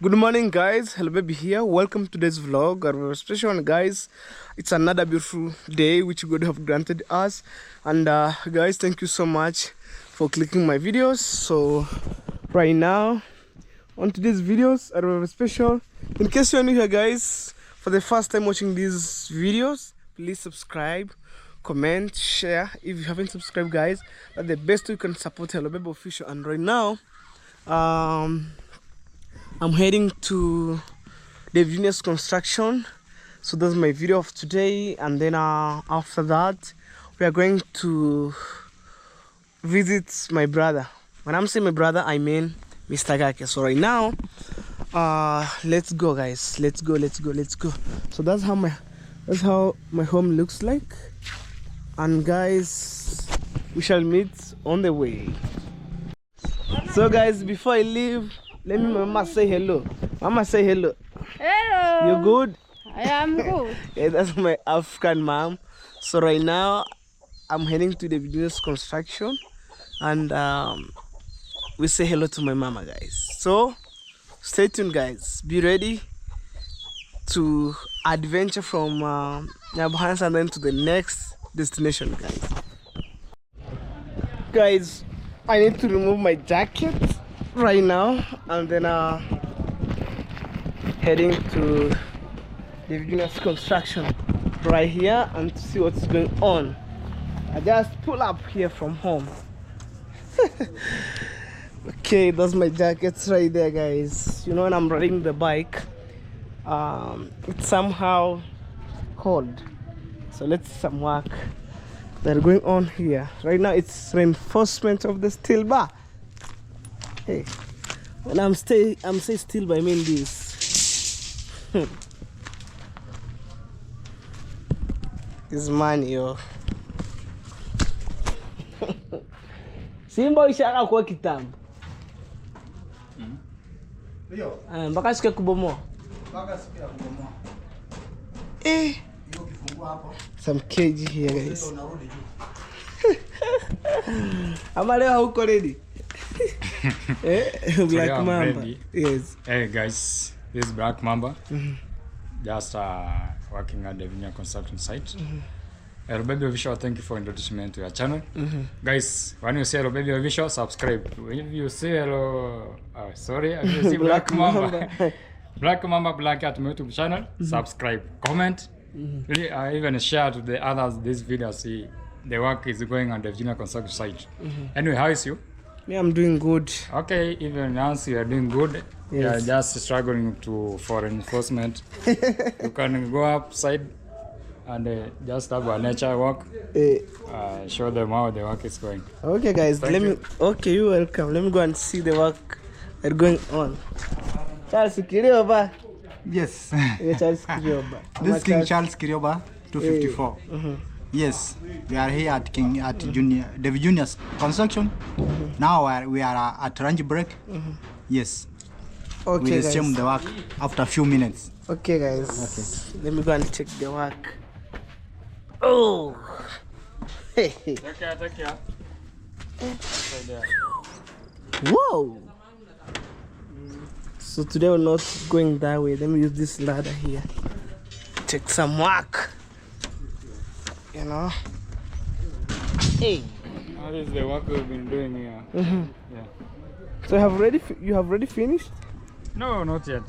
Good morning, guys. Hello Baby here. Welcome to today's vlog. Our special one, guys. It's another beautiful day which God have granted us. And guys, thank you so much for clicking my videos. So right now on today's videos are very special. In case you're new here, guys, for the first time watching these videos, please subscribe, comment, share. If you haven't subscribed, guys, that's the best way you can support Hello Baby Official. And right now, I'm heading to the Venus Construction. So that's my video of today. And then after that, we are going to visit my brother. When I'm saying my brother, I mean Mr. Gake. So right now, let's go, guys. Let's go, let's go, let's go. So that's how my home looks like. And guys, we shall meet on the way. So guys, before I leave, let me mama say hello. Mama say hello. Hello. You good? I am good. Yeah, that's my African mom. So right now, I'm heading to the business construction, and we say hello to my mama, guys. So stay tuned, guys. Be ready to adventure from Nyabohanse and then to the next destination, guys. Guys, I need to remove my jacket right now, and then heading to the Venus Construction right here and to see what's going on. I just pull up here from home. Okay, that's my jacket right there, guys. You know, when I'm riding the bike, it's somehow cold. So let's see some work that are going on here. Right now it's reinforcement of the steel bar. Hey, when I'm say steel bar, I mean this. This money, yo. Simba ishaka kuwa kitambo. Ndio. Mpaka siku ya kubomoa. Mpaka siku ya kubomoa. Eh. Hiyo ukifungua hapo. Some cage here, guys. Unarudi juu. Ama leo hauko ready? Black I'm Mamba. ready. Yes. Hey guys, this is Black Mamba. Just working at the Vinya Construction site. Hello Baby Official, thank you for introducing me to your channel. Guys, when you say Hello Baby Official, subscribe. When you say hello, sorry, if you see Black, Black Mamba, Mamba. Black Mamba Black at my YouTube channel, subscribe, comment, really, even share to the others this video. See the work is going on the Virginia Construction site. Anyway, how is you? Me, I'm doing good. Okay, even Nancy, you are doing good. You are Yes. just struggling to for enforcement. You can go upside and just have a nature walk. Show them how the work is going. Okay, guys, Thank let you. me. Okay, you're welcome. Let me go and see the work that's going on. Charles Kirioba. Yes. Yeah, Charles Kirioba. This is King Charles Kirioba, 254. Yes, we are here at King at Junior David Junior's Construction. Now we are at lunch break. Yes, Okay, we resume guys. the work after a few minutes. Okay, guys. Okay. Let me go and check the work. Oh. Hey. Take care, take care. Upside there. Whoa. So today we're not going that way. Let me use this ladder here. Check some work. You know. Hey. That is the work we've been doing here. Yeah. So you have already finished? No, not yet.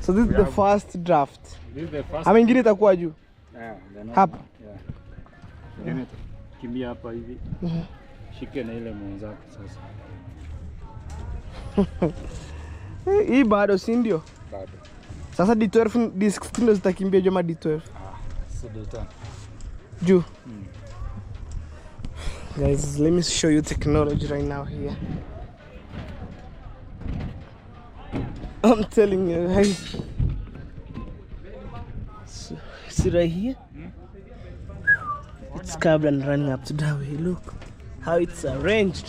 So this is We the have- first draft. This is the first. Ama ingine itakuwa juu. Yeah, the Hapa. Yeah. Ingine kimbia hapa hivi. Shike na ile mwenzako sasa. Hii bado si ndio? Bado. Sasa D12 D16 ndo zitakimbia juu ama D12? Si D10. Juu. Guys, let me show you technology right now here. I'm telling you guys. So, see right here? It's curved and running up to that way. Look how it's arranged.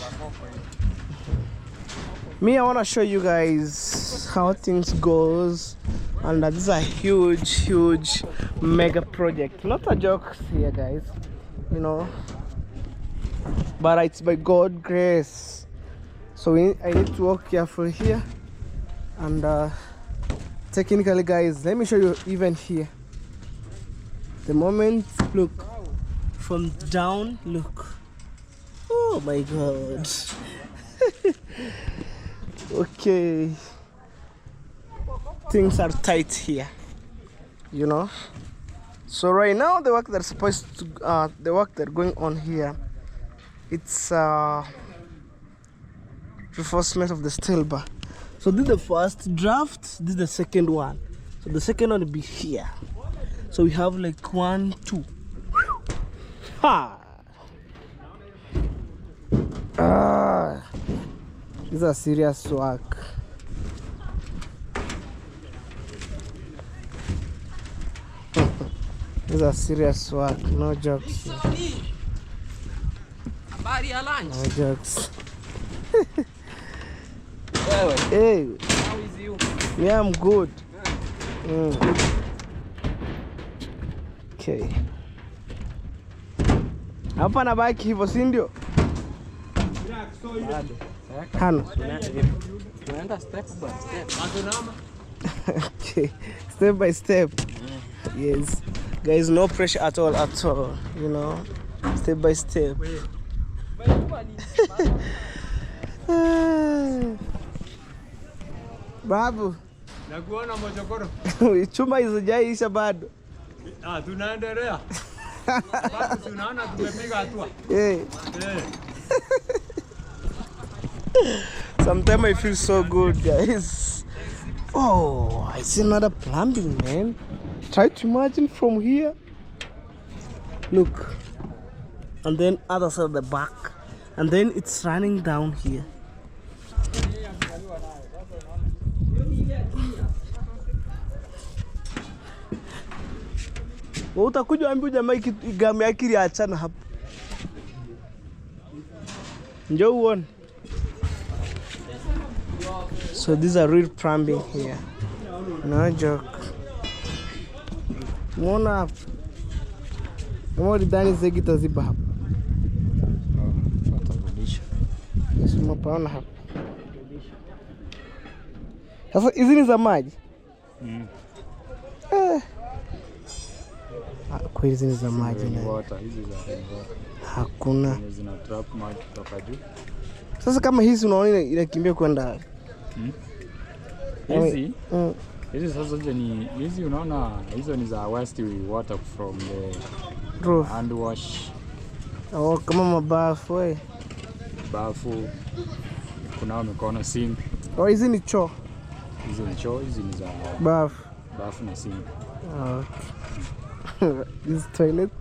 Me, I want to show you guys how things goes, and this is a huge, huge mega project. Not a joke here, guys, you know, but it's by God grace. So I need to walk careful here, and Technically, guys, let me show you even here. The moment, look, from down, look. Oh my God. Okay. Things are tight here, you know. So right now, the work that's supposed to, the work that's going on here, it's reinforcement of the steel bar. So this is the first draft, this is the second one. So the second one will be here. So we have like 1, 2. Ha! Ah, these are serious work. These are serious work, no jokes. Habari ya lunch. No jokes. Wewe, Hey, how is you? yeah, I'm good. Okay. Hapa nabaki hivyo, si ndio? Hano. Tunaenda step by step. Okay. Step by step. Yes. Guys, no pressure at all, at all, you know. Step by step. Babu, Nakuona Mochokoro. chuma hizijaisha bado. Ah, tunaendelea. Bado si unaona tumepiga hatua. Hey. Eh. Sometimes I feel so good, guys. Oh, I see another plumbing, man. Try to imagine from here. Look. And then other side of the back. And then it's running down here. Wewe utakuja ambia jamaa gamu yake iliachana hapa. Njoo uone. So these are real plumbing here. No joke. Muona hapa. Kama ulidhani zegi itaziba hapa. Watarudisha. Yes, umepaona hapa. Sasa hizi ni za maji? Eh. Ah, kweli hizi ni za maji Rain na water, hizi za rain water. hakuna. Zenye zina trap maji kutoka juu. Sasa kama hizi unaona inakimbia kwenda wapi? Hizi hizi sasa hizo ni hizi unaona hizo ni za waste water from the Roof. hand wash, Oh, kama mabafu eh. bafu, kunao mikono, sink. Oh, hizi ni choo. Hizi ni choo, hizi ni za Bafu. bafu na sink. Okay. This toilet,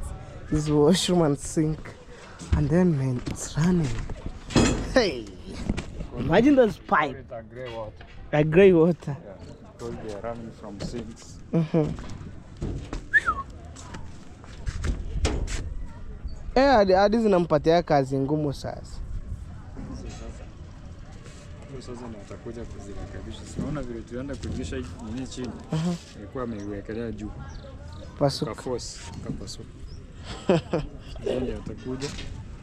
this washroom and sink. And then, man, it's running. Hey! Imagine those pipe. It's a grey water. A grey water. Yeah, because they are running from sinks. Eh, hadi zinampatia kazi ngumu sasa. Hiyo sasa ndio atakuja kuzirekebisha. Si unaona vile tulienda kurudisha hii nini chini? Ilikuwa ameiwekelea juu. Pasuka. Kaforce, kapasuka. Yeye ndio atakuja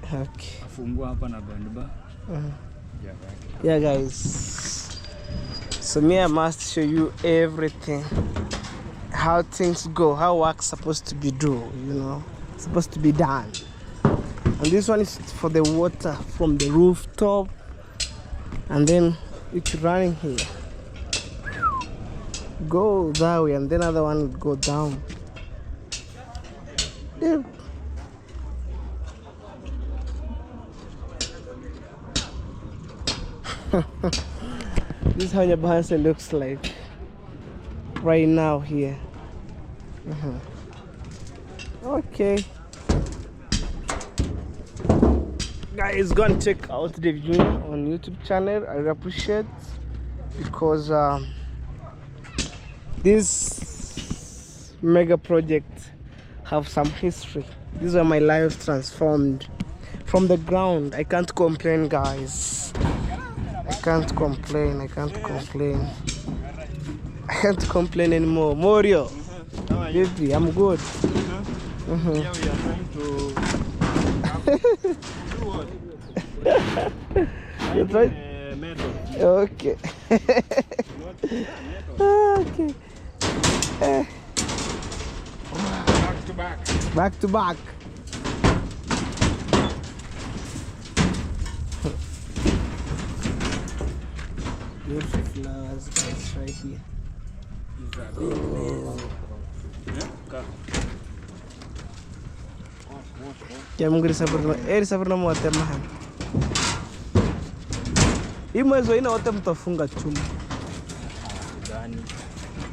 Okay. afungua hapa na band bar. Yeah, right. Yeah, guys. So me, I must show you everything. How things go, how work's supposed to be do, you know, supposed to be done. And this one is for the water from the rooftop, and then it's running here. Go that way, and then other one would go down. Yep. This is how Nyabohanse looks like right now here. Okay. Guys, go and check out Dave Jr. on YouTube channel. I really appreciate, because this mega project have some history. These are my life transformed from the ground. I can't complain, guys. I can't complain. I can't complain. I can't complain anymore. Morio, baby, I'm good. Here we are trying to do what? You try? Metal. Okay. Not Okay. Back to back. Back to back. Beautiful flowers, guys, right here. Ya Mungu risapurna wote mahali. Hii mwezi wa nne wote mtafunga chuma.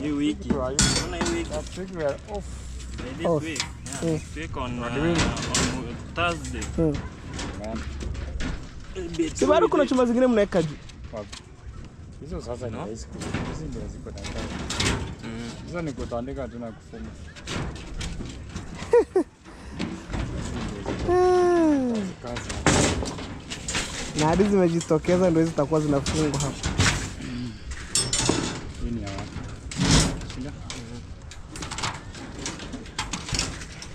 Hii wiki. Unaona hii wiki? Last week we are off. This Off. week. Yeah, next week on Thursday. Si bado kuna chuma zingine mnaweka juu. Hizo sasa ni rahisi. Hizi ndio ziko na kazi. Hizo ni kutandika tu na kufunga. Kazi. Na hadi zimejitokeza ndio hizi zitakuwa zinafungwa hapa. Hii ni ya wapi? Shida?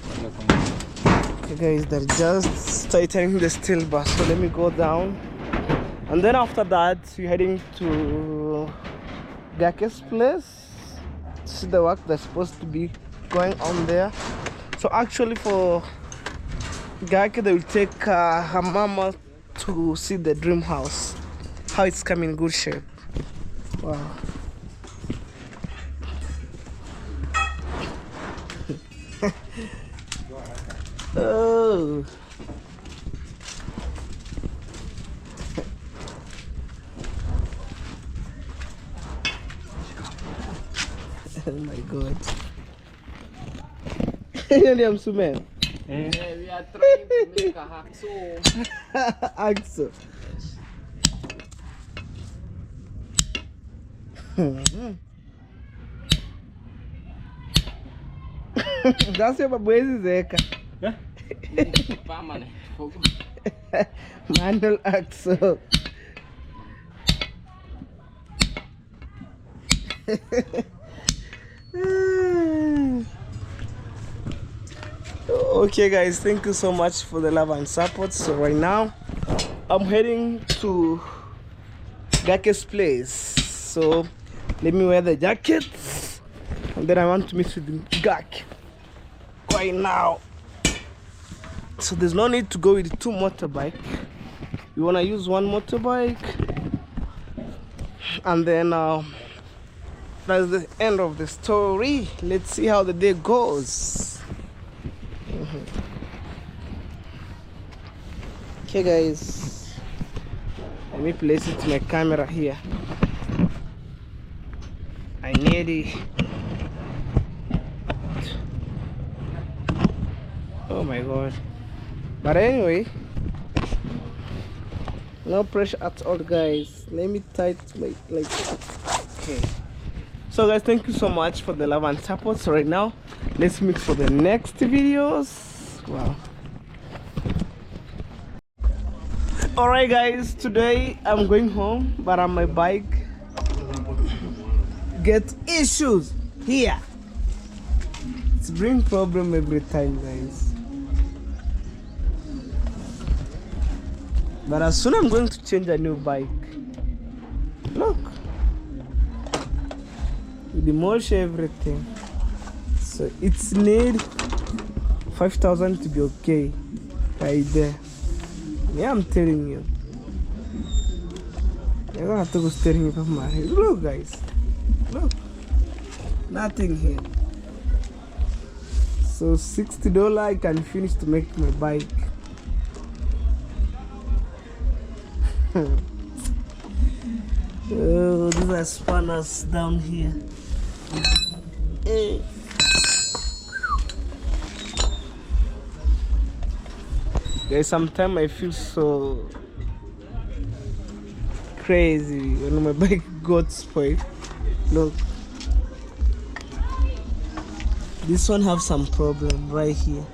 Kwanza kwa Okay guys, they're just tightening the steel bar, so let me go down. And then after that, we're heading to Gake's place to see the work that's supposed to be going on there. So actually for Gake, they will take her mama to see the dream house, how it's coming in good shape. Wow. Oh. Oh my God. Hiyo ndio msumeno. Yeah, we are trying to make a hacksaw. Axo. Sasa babu hizi zeeka. Permanent. Manual axle. Okay guys, thank you so much for the love and support. So right now I'm heading to Gake's place. So let me wear the jackets and then I want to meet with Gake right now. So there's no need to go with two motorbike. You want to use one motorbike, and then that's the end of the story. Let's see how the day goes. Okay guys, let me place it to my camera here. I need it. Oh my God. But anyway, no pressure at all guys. Let me tight my like. Okay, so guys, thank you so much for the love and support. So right now let's meet for the next videos. Wow. All right guys, today I'm going home, but on my bike get issues here. It's bring problem every time guys. But as soon I'm going to change a new bike. Look, we demolish everything. So it's need 5,000 to be okay right there. Yeah, I'm telling you. I'm gonna have to go steering of my head. Look guys, look, nothing here. So $60 I can finish to make my bike. Oh, these are spanners down here. Eh. Guys, sometimes I feel so crazy when my bike got spoiled. Look, this one have some problem right here,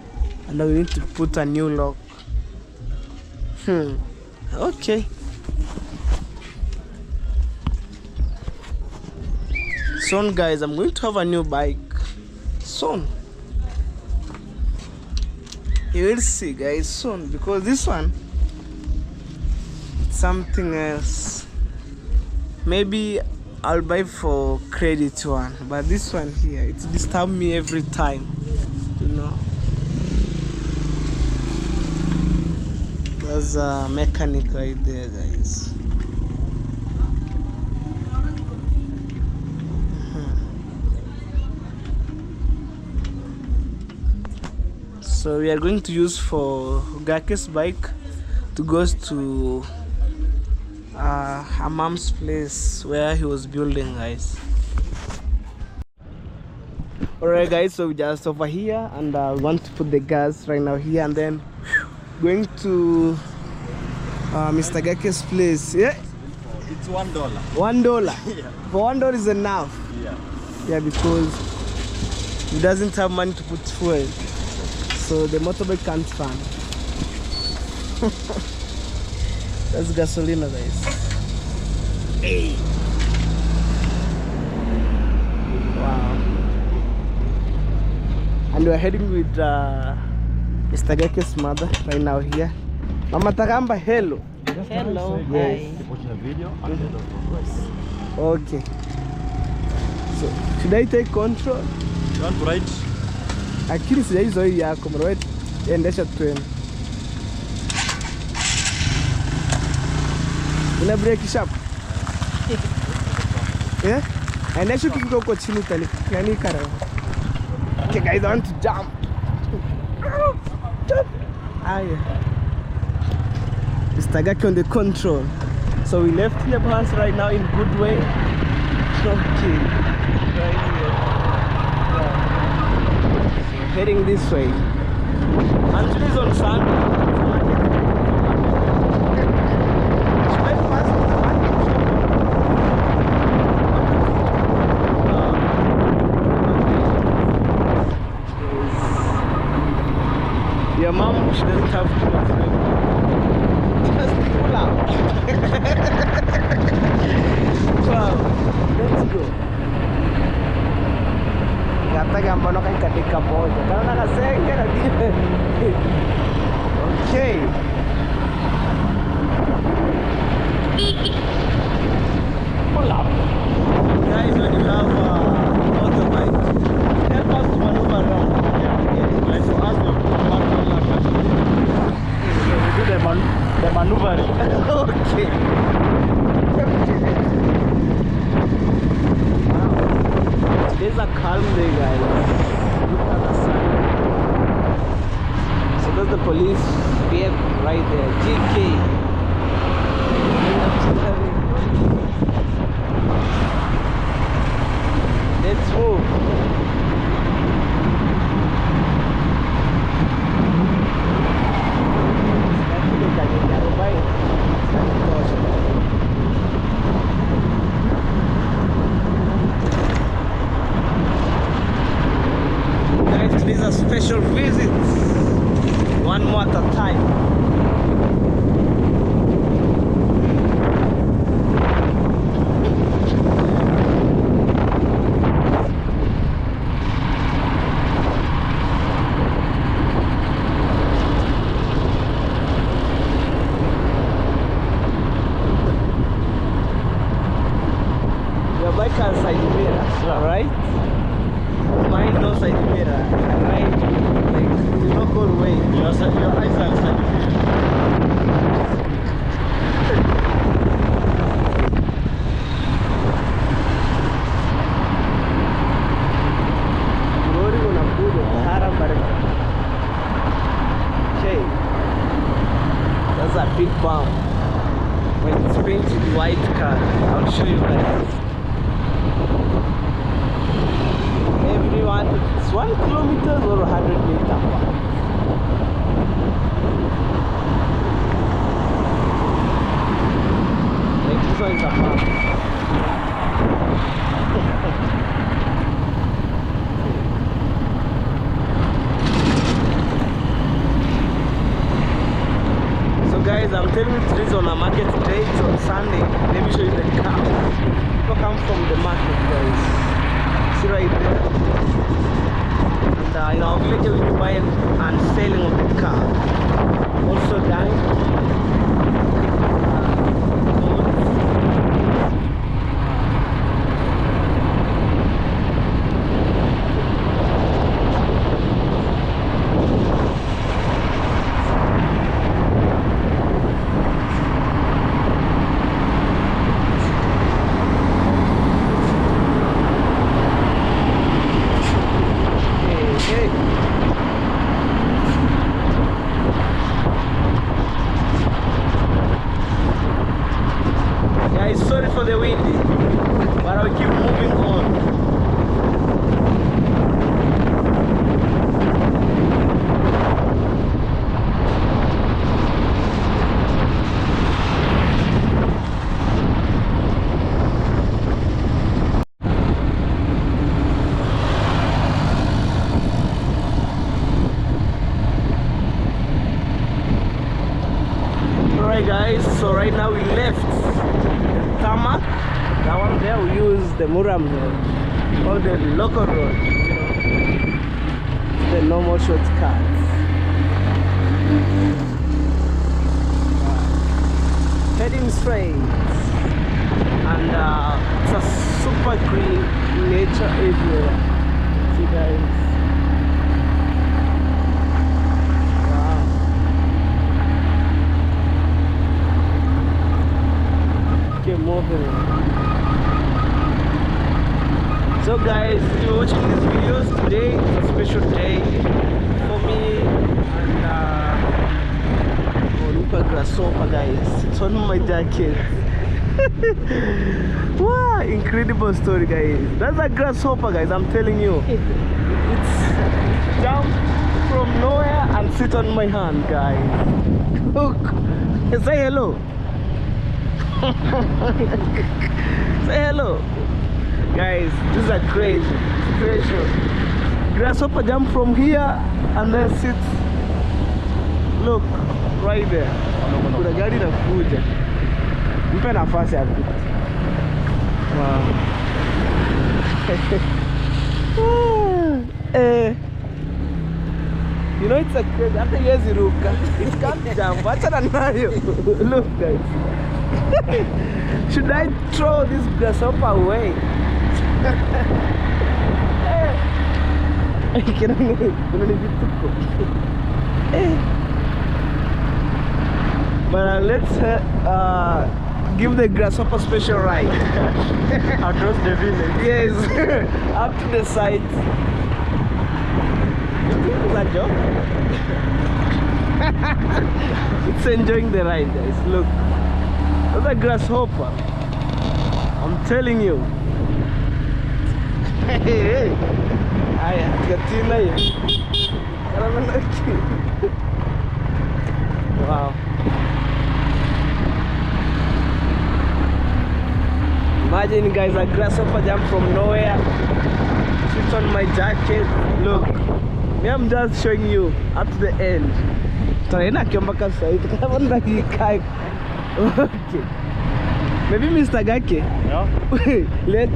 and we need to put a new lock. Okay. Soon guys, I'm going to have a new bike soon. You will see guys soon, because this one it's something else. Maybe I'll buy for credit one, but this one here, it disturbs me every time, you know. There's a mechanic right there, guys. So we are going to use for Gake's bike to go to her mom's place where he was building, guys. Alright guys, so we just over here and we want to put the gas right now here and then going to Mr. Gake's place. Yeah, It's $1. $1. Yeah. For $1 is enough. Yeah. Yeah, because he doesn't have money to put fuel, so the motorbike can't run. That's gasolina, guys. Hey. Wow. And we're heading with Mr. Gake's mother right now here. Mama Takamba, hello. Hello. Yes. Hi. Okay. So, should I take control? You want to ride? Akili sijaizoea yako mro, endesha twende. Una break sharp? Yeah? Endesha ukifika huko chini utani nani kara. Okay guys, I want to jump. Jump. Aya. Mr. Gaki on the control. So we left Nyabohanse right now in good way. Okay. Right here. Yeah. So heading this way. And today's on Sunday. Should I pass the market? Your mom, she doesn't have clothes. Just pull out. Wow, let's go. Kata mbona katika moja. Kana kasenge na Okay. Pull up. Guys, when you have a motorbike, help us to maneuver around. Yeah. Like for us, we put $1 cash. So we do the maneuvering. Okay. Wow. Today's a calm day, guys. Look at the sun. So that's the police vehicle right there. GK. Let's move. Guys, today's a special visit. One more at a time. Your bike has side mirror, right? Mine no side mirror. I ride like the local way. Your eyes are side mirror. Lori unakuja Sahara barabara. Okay. That's a big bomb. When it's painted white car, I'll show you guys. Everyone, it's 1 kilometer or 100 meter. Like this one is a farm. So guys, I'm telling you today's on a market day. It's on Sunday. Let me show you the cow. People come from the market, guys. See right there. And in our village we do buying and selling of the car. Also dying. for the windy, but we keep moving on. Alright guys, so right now we left the tarmac, that one there, we use the Muram road or the local road, you know, the normal shortcuts. Heading straight, and it's a super green nature everywhere. See guys. Moving. So guys, if you're watching these videos today, it's a special day for me and oh, look at grasshopper guys, it's on my jacket. Wow, incredible story guys. That's a grasshopper guys, I'm telling you. It's jumped from nowhere and sit on my hand guys. Look, say hello. Say hello guys, this is a crazy creation. Grasshopper jump from here and then sits, look right there. Kuna gari inakuja, mpe nafasi hapo. Wow. You know it's a crazy, hata haiwezi ruka. It can't jump. Achana nayo. Look guys. Should I throw this grasshopper away? But let's give the grasshopper special ride across the village. Yes, up to the site. You think it's a joke? It's enjoying the ride, guys. Look. That's a grasshopper. I'm telling you. Hey, hey. Aya, katina hiyo. Wow. Imagine guys, a grasshopper jump from nowhere, sits on my jacket. Look, me, I'm just showing you up to the end. Okay. Maybe Mr. Gake. Yeah. Let's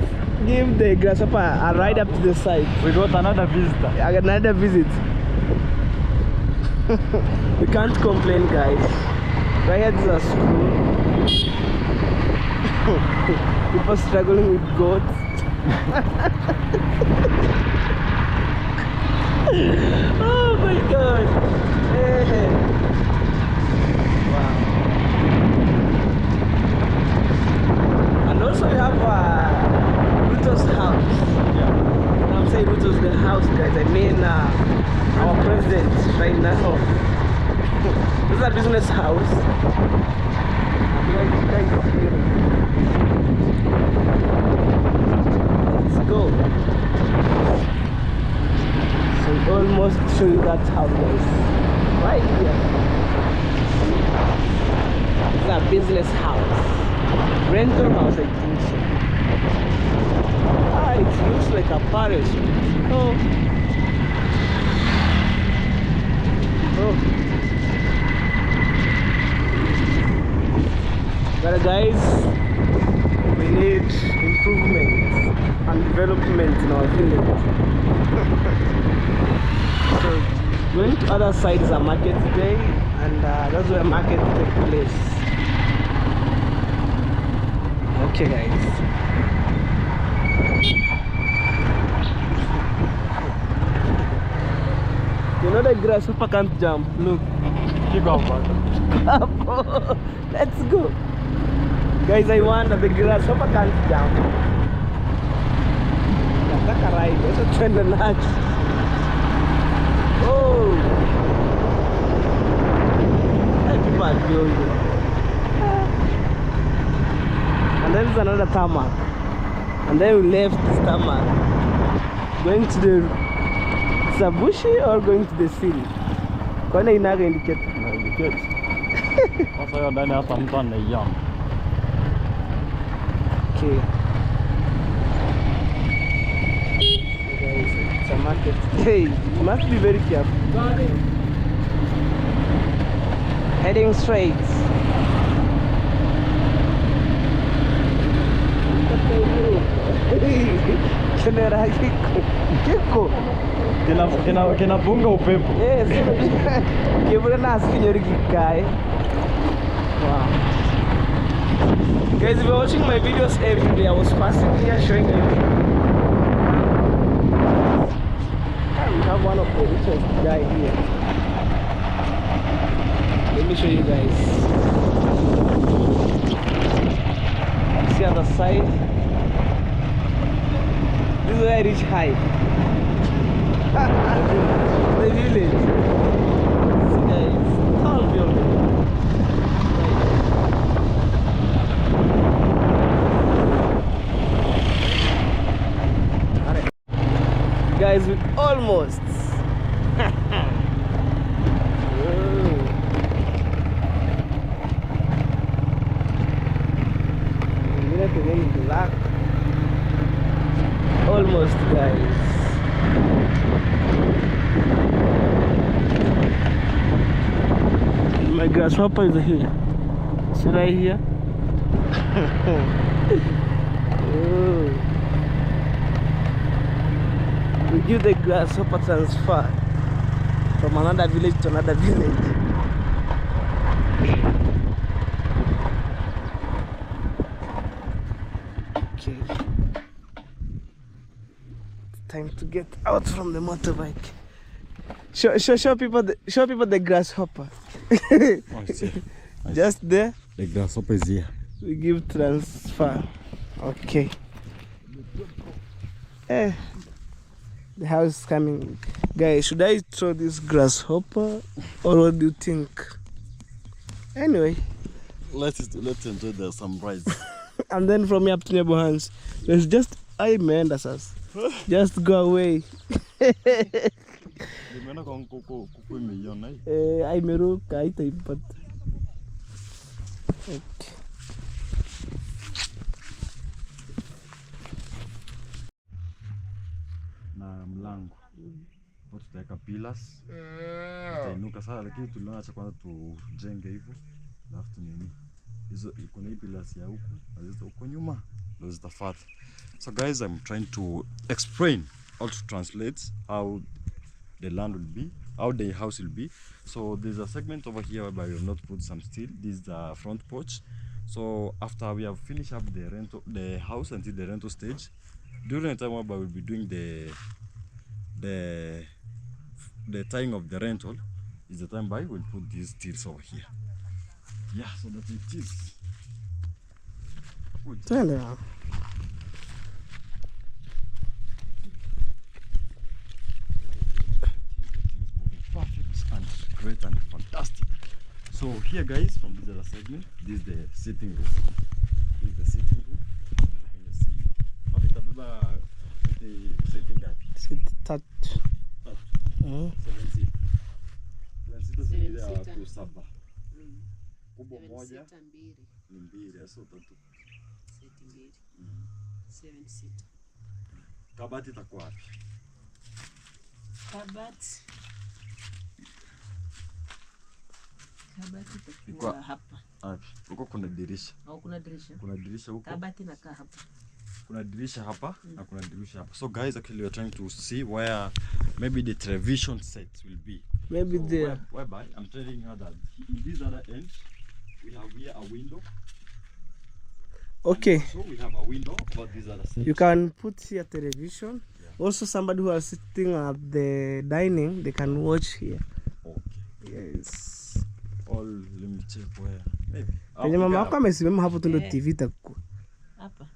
give the grasshopper a ride up to the side. We got another visitor. Another visit. We can't complain, guys. Right here is a school. People struggling with goats. Oh my god. Hey. Wow. And also we have Ruto's house. Yeah. When I'm saying Ruto's the house, guys, I mean our president right now. This is a business house. Let's go. So we almost show you that house, guys. Right here. It's a business house. Rental house, I think so. Ah, it looks like a palace. Oh. Oh. But guys, we need improvement and development in our village. So going to other side is a market today, and that's where market takes place. Okay guys. You know the grasshopper can't jump. Look. Keep up. Let's go. Guys, I wonder the grasshopper can't jump. Nataka ride. Wacha twende nacho. Oh. Hey, people are building. And then This is another tarmac. And then we left this tarmac. Going to the Sabushi or going to the city? Kwani inaga indicator? Na indicate. Sasa hiyo ndani hata mtu anaiona. Okay. Guys, it's a market. Hey, you must be very careful. Heading straight. Kenera kiko. Kiko. Kinapunga upepo. Yes. Kibura na sinyori kikai. Wow. Guys, if you're watching my videos every day, I was passing here showing you. We have one of the richest guy here. Let me show you guys. See other side. This is where rich hide. The village. See guys, tall building. Right. Guys, we almost. Black. Almost, guys. My grasshopper is here. See right here? Oh. We give the grasshopper transfer from another village to another village. Okay. It's time to get out from the motorbike. Show people the grasshopper. Oh, I see. Just there. The grasshopper is here. We give transfer. Okay. The house is coming. Guys, should I throw this grasshopper or what do you think? Anyway. Let's enjoy the sunrise. And then from here up to Nyabohanse, there's just I man us. Just go away. Imeruka haitaipata. Okay. Na mlango hapo tutaweka pillars. Tutainuka sasa, lakini tuliona acha kwanza tujenge hivyo. Alafu tunini. Hizo kuna hii pillars ya huku, na hizo huko nyuma ndio zitafuata. So guys, I'm trying to explain or to translate how the land will be, how the house will be. So there's a segment over here whereby we have not put some steel. This is the front porch. So after we have finished up the rental, the house until the rental stage, during the time whereby we'll be doing the tying of the rental, is the time by we'll put these steels over here. Yeah, so that it is. Good. Perfect and great and fantastic. So here, guys, from this other segment, this is the sitting room. This is the sitting room. You can see. Sitting up. Sit tatu. 7 seat. 7 seat ni saba. Kubwa moja ni mbili, sio tatu. Seti mbili. 7 seat. Kabati itakuwa wapi? Kabati. Kabati itakuwa hapa. Wapi? Huko kuna dirisha. Au kuna dirisha? Kuna dirisha huko. Kabati inakaa hapa. Kuna dirisha hapa na kuna dirisha hapa. So guys, actually we are trying to see where maybe the television set will be. Maybe so there. Whereby I'm telling her that in this other end we have here a window. Okay. And so we have a window but this other side. You can put here television. Yeah. Also somebody who are sitting at the dining, they can watch here. Okay. Yes. All let me check where. Maybe. Penye mama yako amesimama hapo tu ndo TV itakuwa. Hapa.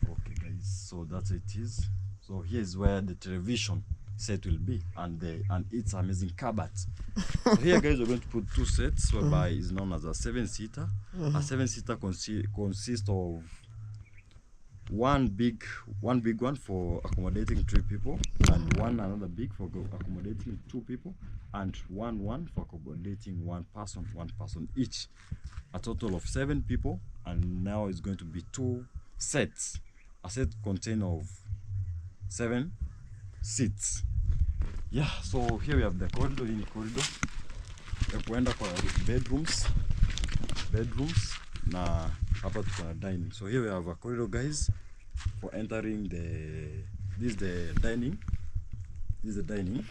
Okay guys, so that's it is. So here is where the television set will be and it's amazing cupboard. So here guys, we're going to put two sets whereby is known as a 7-seater. A 7-seater consists of One big one for accommodating 3 people, and one another big for accommodating 2 people, and one for accommodating 1 person, 1 person each. A total of 7 people, and now it's going to be 2 sets. A set contain of 7 seats. Yeah, so here we have the corridor. Hii ni corridor ya kuenda kwa bedrooms na hapa tuko na dining. So here we have a corridor, guys, for entering this is the dining. This is the dining.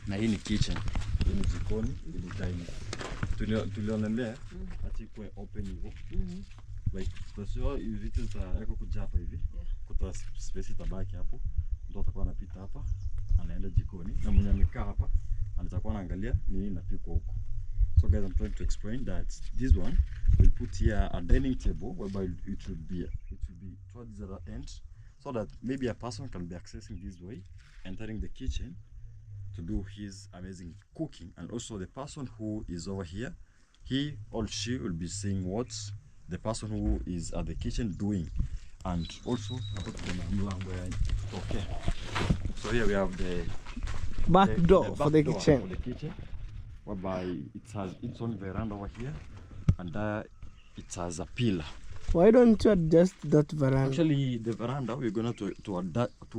Na hii ni kitchen. Hii ni jikoni, hii ni dining. Tulionelea acha ikuwe open hivyo. Like tutashow hivi vitu zitawekwa kuja hapa hivi. Kuta space itabaki hapo. Mtu atakuwa anapita hapa, anaenda jikoni, na mwenye amekaa hapa atakuwa anaangalia nini inapikwa huko. So guys, I'm trying to explain that this one will put here a dining table whereby it will be towards the other end, so that maybe a person can be accessing this way, entering the kitchen to do his amazing cooking. And also the person who is over here, he or she will be seeing what the person who is at the kitchen doing. And also okay, so here we have the back door for the kitchen. For the kitchen, whereby it has its own veranda over here, and it has a pillar. Why don't you adjust that veranda? Actually, the veranda we're gonna to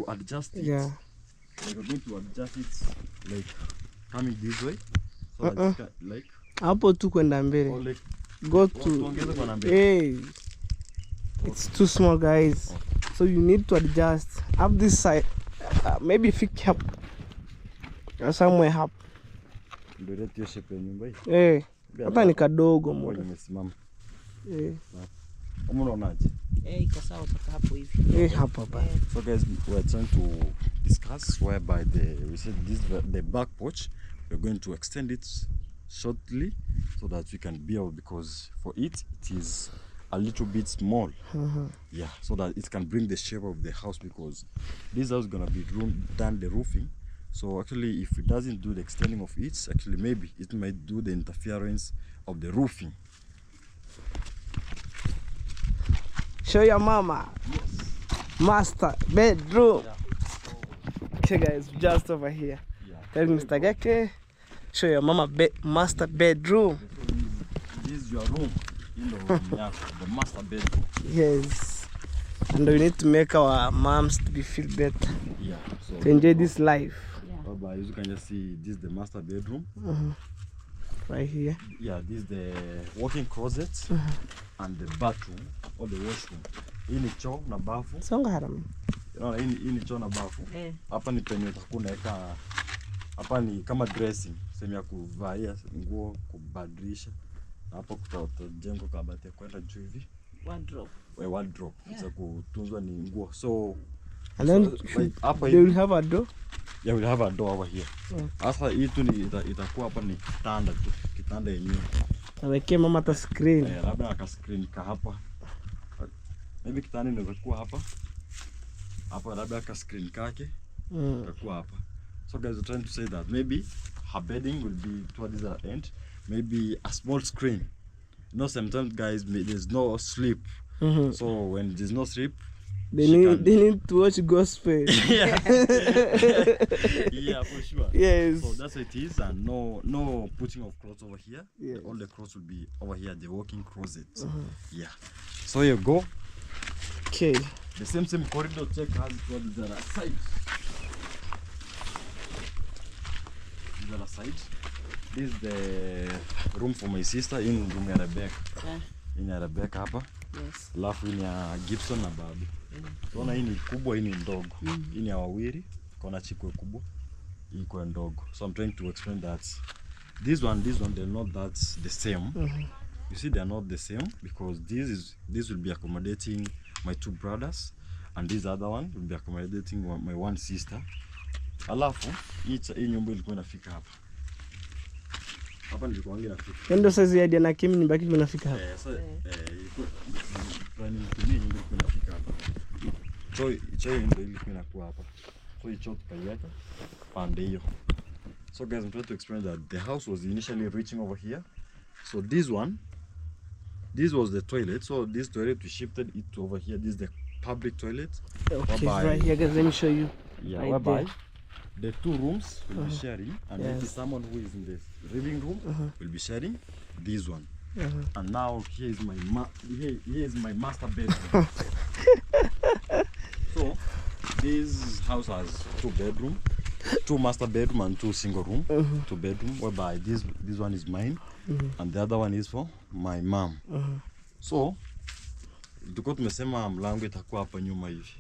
adjust it. Yeah, like we're going to adjust it like coming this way, so that like hapo tu kwenda mbele. Like, go to hey, it's too small, guys. Okay. So you need to adjust up this side, maybe pick up somewhere up. Ndio hiyo shape ya nyumba hii. Eh, hapa ni kadogo mbona. Nimesimama. Eh. Kama unaonaje? Eh, iko sawa mpaka hapo hivi. Eh, hapa hapa. So guys, we are trying to discuss whereby we said this the back porch, we're going to extend it shortly so that we can build, because for it is a little bit small. Yeah, so that it can bring the shape of the house, because this house is gonna be done the roofing. So actually, if it doesn't do the extending of it, actually maybe it might do the interference of the roofing. Show your mama. Yes. Master bedroom. Yeah. Okay guys, just over here. Yeah. Tell Mr. Geke, show your mama master bedroom. This is your room. You know, the master bedroom. Yes. And we need to make our moms to be feel better. Yeah. So to enjoy this life. Yeah. As you can just see, this is the master bedroom. Right here. Yeah, this is the walk-in closet and the bathroom or the washroom. Hii ni choo na bafu. Songa haram. Unaona hii ni choo na bafu. Hapa ni penye utakuwa unaweka, hapa ni kama dressing, sehemu ya kuvalia nguo, kubadilisha. Na hapo kutajengwa kabati ya kwenda juu hivi. Wardrobe. Wardrobe. Za kutunzwa ni nguo. So and then so, like, hapa they will have a door. Yeah, we'll have a door over here. Sasa hii tu ni itakuwa hapa ni kitanda tu, kitanda yenyewe. Awekee mama hata screen. Eh, labda aka screen ka hapa. Maybe kitanda inaweza kuwa hapa. Hapa labda aka screen kake. Itakuwa hapa. So guys, we're trying to say that maybe her bedding will be towards the end, maybe a small screen. You know, sometimes guys, there's no sleep. So when there's no sleep, They need to watch gospel. Yeah. Yeah, for sure. Yes. So that's what it is, and no putting of clothes over here. Yes. All the clothes will be over here, the walk-in closet. Yeah. So you go. Okay. The same corridor check has towards the other side. The other side. This is the room for my sister in room ya Rebecca. Yeah. In ya Rebecca hapa. Yes. Alafu hii ni ya Gibson na Babi. Tunaona hii ni kubwa, hii ni ndogo. Hii ni ya wawili, kona chikwe kubwa, hii kwa ndogo. So I'm trying to explain that this one they're not that the same. You see, they're not the same because this will be accommodating my 2 brothers, and this other one will be accommodating my one sister. Alafu hii nyumba ilikuwa inafika hapa. Hapa nilikuwa inafika. Ndio size ya Diana Kim nyumba yake inafika hapa. Sasa ilikuwa planning to me nyumba ilikuwa inafika hapa. Choo ndio ilikuwa inakuwa hapa. So hicho tukaiweka pande hiyo. So guys, I'm trying to explain that the house was initially reaching over here. So this one, this was the toilet. So this toilet we shifted it to over here. This is the public toilet. Okay, Whereby- right here, guys. Let me show you. Yeah, Right whereby there. the two rooms will be sharing, and maybe Yes. someone who is in the living room will be sharing this one. And now here is my here is my master bedroom. So this house has two bedroom, two master bedroom and two single room, two bedroom. Whereby this one is mine, and the other one is for my mom. So tulikuwa tumesema mlango itakuwa hapa nyuma hivi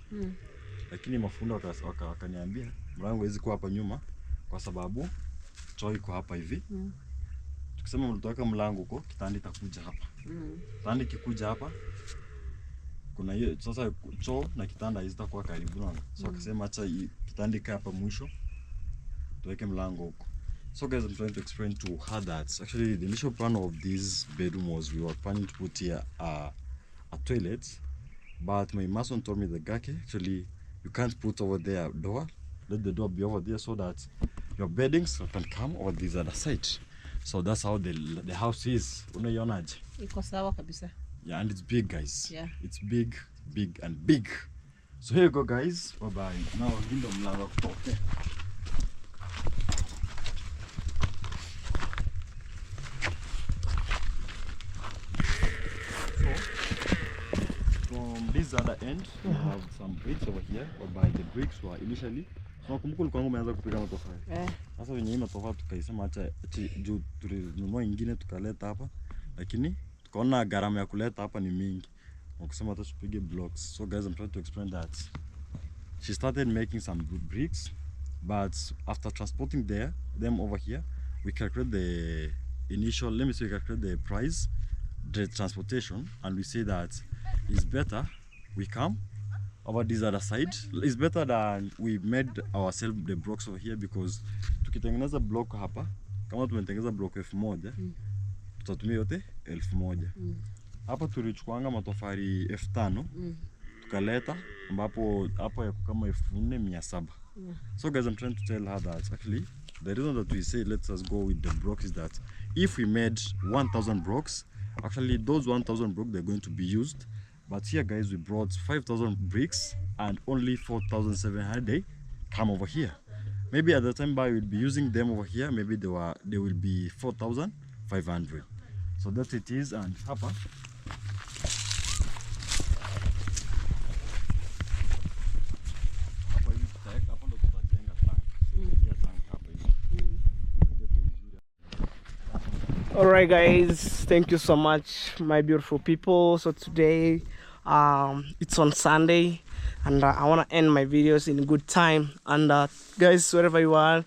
lakini mafundi wakaniambia mlango haiwezi kuwa hapa nyuma kwa sababu choo iko hapa hivi. Tukisema tutaweka mlango huko, kitanda itakuja hapa. Kitanda ikikuja hapa, kuna hiyo sasa choo na kitanda hazitakuwa karibu na. So akasema acha kitanda ikae hapa mwisho, tuweke mlango huko. So guys, I'm trying to explain to her that actually the initial plan of this bedroom was we were planning to put here a toilet, but my mason told me the gake actually you can't put over there a door. Let the door be over there so that your beddings can come over this other side. So that's how the house is. Unaionaje? Iko sawa kabisa. Yeah, and it's big, guys. Yeah. It's big, big and big. So here you go, guys. Bye bye. Now hii ndo mlango wa kutokea. So from this other end we have some bricks over here whereby the bricks were initially, so nakumbuka ulikuwa umeanza kupiga matofali. Eh. Sasa wenye hii matofali tukaisema acha acha juu tulinunua ingine tukaleta hapa, lakini tukaona gharama ya kuleta hapa ni mingi, wakusema hata tupige blocks. So guys, I'm trying to explain that she started making some bricks, but after transporting them over here, we calculate the initial, let me say we calculate the price, the transportation, and we say that it's better we come over this other side. It's better than we made ourselves the blocks over here, because tukitengeneza block hapa, kama tumetengeneza block 1000, tutatumia yote 1000. Hapa tulichukuanga matofali 5000 tukaleta, ambapo hapo yako kama 4700. So guys, I'm trying to tell her that actually the reason that we say let us go with the blocks is that if we made 1000 blocks, actually those 1000 blocks, they're going to be used. But here guys, we brought 5000 bricks and only 4700 they come over here. Maybe at the time by we'll be using them over here, maybe they will be 4500. So that it is. And hapa hapa hivi tutaweka, hapa ndo tutajenga tank. Tutajenga tank hapa hivi. Tutajenga tu vizuri. All right, guys, thank you so much, my beautiful people. So today, it's on Sunday, and I want to end my videos in good time. And guys, wherever you are,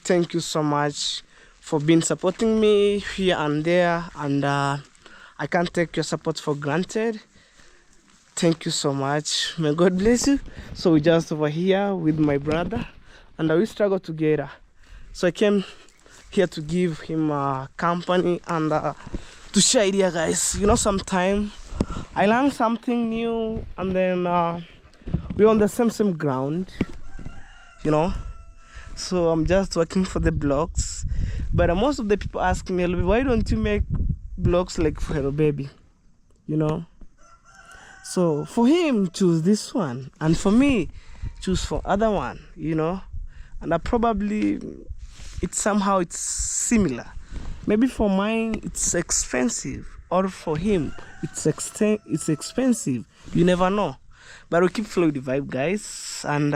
thank you so much for being supporting me here and there. And I can't take your support for granted. Thank you so much. May God bless you. So we just over here with my brother, and we struggle together. So I came here to give him company and to share idea, guys. You know, sometime I learn something new, and then we're on the same ground, you know. So I'm just working for the blocks. But most of the people ask me, why don't you make blocks like for Hello Baby, you know? So for him, choose this one, and for me, choose for other one, you know. And I probably, it's somehow it's similar. Maybe for mine it's expensive, or for him it's expensive. You never know. But we keep flowing the vibe, guys, and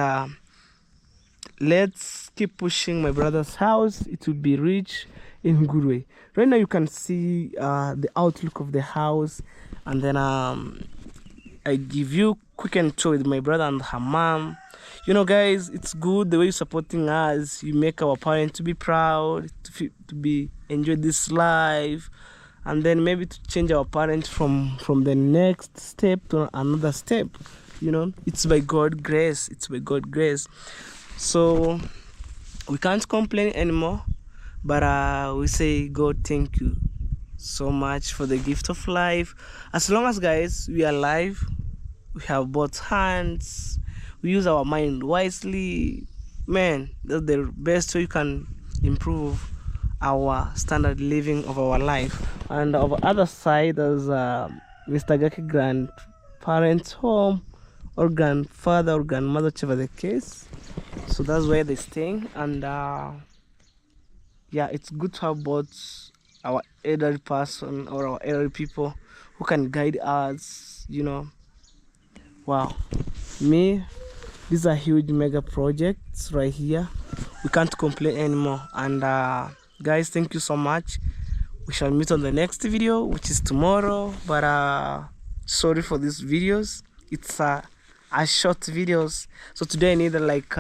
let's keep pushing my brother's house. It will be rich in good way. Right now you can see the outlook of the house, and then I give you quick and tour with my brother and her mom. You know, guys, it's good the way you're supporting us. You make our parents to be proud, to be enjoy this life, and then maybe to change our parents from the next step to another step. You know, it's by God grace. It's by God grace. So we can't complain anymore, but we say, God, thank you so much for the gift of life. As long as, guys, we are alive, we have both hands, we use our mind wisely, man, that's the best way you can improve our standard living of our life. And on the other side, there's Mr. Gake grandparents' home. or grandfather or grandmother, whichever the case. So that's where they're staying. And yeah, it's good to have both our elderly person or our elderly people who can guide us, you know. Wow, me, these are huge mega projects right here. We can't complain anymore. And guys, thank you so much. We shall meet on the next video, which is tomorrow. But sorry for these videos, it's a short videos. So today I need like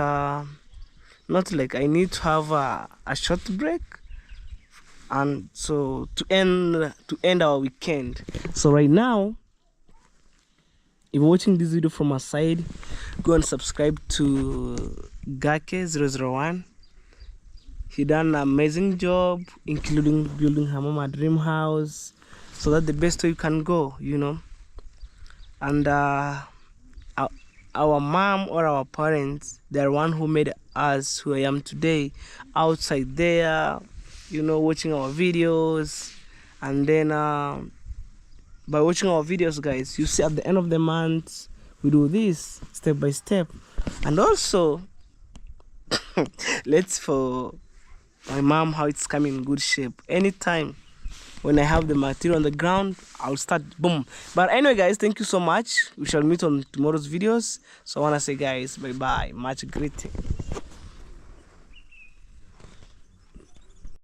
not like I need to have a short break, and so to end our weekend. So right now, if you're watching this video from aside, go and subscribe to Gake 001. He done an amazing job, including building her mama dream house. So that's the best way you can go, you know. And our mom or our parents, they're one who made us who I am today, outside there, you know, watching our videos. And then by watching our videos, guys, you see at the end of the month, we do this step by step. And also, let's for my mom how it's coming in good shape. Anytime when I have the material on the ground, I'll start, boom. But anyway, guys, thank you so much. We shall meet on tomorrow's videos. So I want to say, guys, bye-bye. Much greeting.